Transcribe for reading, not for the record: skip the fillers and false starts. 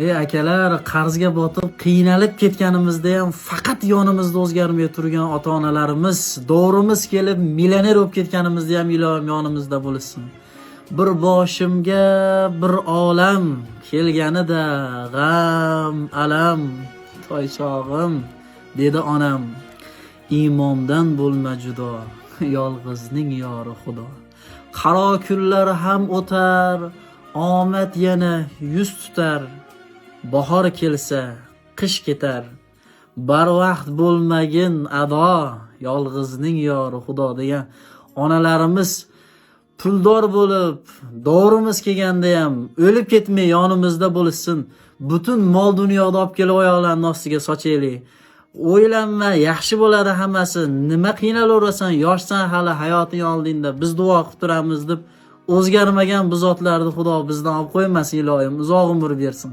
Ey akalar, qarzga botib qiynalib ketganimizda ham faqat yonimizda o'zgarmay turgan ota-onalarimiz, dovrimiz kelib millioner bo'lib ketganimizda ham ilohim yonimizda bo'lsin. Bir boshimga bir olam kelganida g'am alam, toychog'im dedi onam. Iymondan bo'lma judo, yolg'izning yori Xudo. Qaro kunlar ham o'tar, omad yana yuz tutar. Bahor kelsa qish ketar. Barvaqt bo'lmagin ado, yolg'izning yori Xudo degan onalarimiz puldor bo'lib, dovrimiz kelganda ham o'lib ketmay yonimizda bo'lishsin. Butun mol dunyoni olib kelib oyoqlarining ostiga sochaylik. O'ylanma, yaxshi bo'ladi hammasi. Nima qiynalaverasan, yoshsan hali, hayoting oldingda. Biz duo qilib turamiz deb o'zgarmagan bu zotlarni Xudo bizdan olib qo'ymasin ilohim, uzoq umr bersin.